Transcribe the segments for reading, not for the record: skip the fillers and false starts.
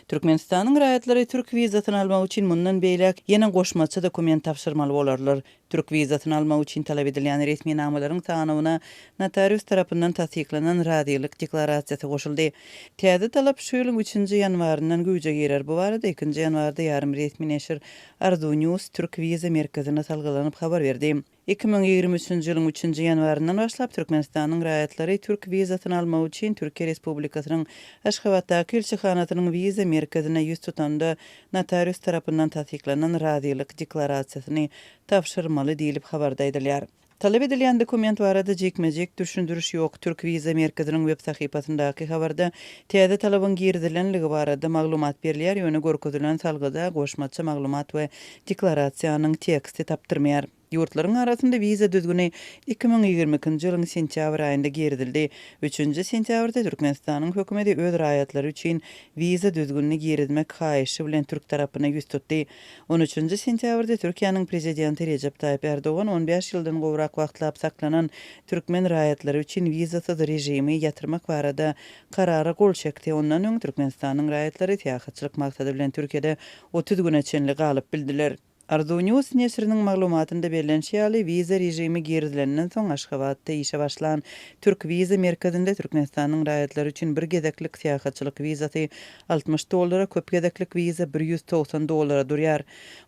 Türkmenistanyň raýatlary türk wizasyny almak üçin mundan beýläk ýene goşmaça dokument tabşyrmaly bolarlar. Türk wizasyny almak üçin talap edilýän resminamalaryň sanawyna notarius tarapyndan tassyklanan razylyk deklarasiýasy goşuldy. Täze talap şu ýylyň üçünji ýanwaryndan güýje girer. Bu barada ikinji ýanwarda ýarym resmi neşir Arzuw News türk wiza merkezine salgylanyp habar berdi. 2023-nji ýylyň üçünji ýanwaryndan başlap Türkmenistanyň raýatlary türk wizasyny almak üçin Türkiýe Respublikasynyň Aşgabatdaky ilçihanasynyň wiza merkezine ýüz tutanda notarius tarapyndan tassyklanan razylyk deklarasiýasyny tabşyrmaly diýlip habarda aýdylýar. Talap edilýän dokument barada jikme-jik düşündiriş ýok. Türk wiza merkeziniň web sahypasyndaky habarda täze talabyň girizilenligi barada maglumat berilýär, ýöne görkezilen salgyda goşmaça maglumat we deklarasiýanyň teksti tapdyrmaýar. Ýurtlaryň arasynda wiza düzgüni 2022-nji ýylyň sentýabr aýynda girizildi. Üçünji sentýabrda Türkmenistanyň hökümeti öz raýatlary üçin wiza düzgünini girizmek haýyşy bilen türk tarapyna ýüz tutdy. On üçünji sentýabrda Türkiýäniň Prezidenti Rejep Taýyp Ärdogan on bäş ýyldan gowrak wagtlap saklanan türkmen raýatlary üçin wizasyz režimi ýatyrmak barada Karara gol çekdi. Ondan öň Türkmenistanyň raýatlary syýahatçylyk maksady bilen Türkiýede 30 güne çenli galyp bildiler. Arzuw News neşiriniň maglumatynda bellenişi ýaly, wiza režimi girizilenden soň Aşgabatda işe başlan Türk wiza merkezinde Türkmenistanyň raýatlary üçin bir gezeklik syýahatçylyk wizasy 60 dollara, köp gezeklik wiza 190 dollara durýar.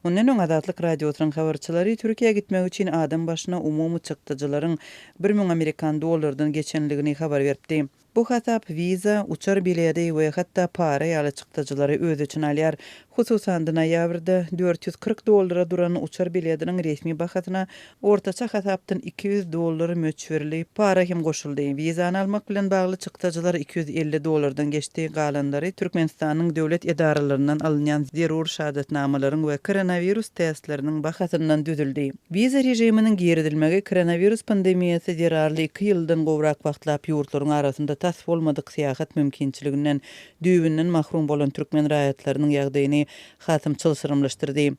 Mundan öň Azatlyk Radiosynyň habarçylary Türkiýä gitmek üçin adam başyna umumy çykdajylaryň 1000 amerikan dollardan geçenligini habar beripdi. Bu hasap wiza, uçar biledi we hatda para ýaly çykdajylary öz içine alýar. Hususan-da, noýabrda 440 dollara duran uçar bilediniň resmi bahasyna ortaça hasapdan 200 dollar möçberli para hem goşuldy. Wizany almak bilen bagly çykdajylar 250 dollardan geçdi, galanlary Türkmenistanyň döwlet edaralaryndan alynýan zerur şahadatnamalaryň we koronawirus testleriniň bahasyndan düzüldi. Wiza režiminiň girizilmegi koronawirus pandemiýasy zerarly iki ýyldan gowrak wagtlap ýurtlaryň arasynda tas bolmadyk syýahat mümkinçiliginden düýbünden mahrum bolan türkmen raýatlarynyň ýagdaýyny hasam çylşyrymlaşdyrdy.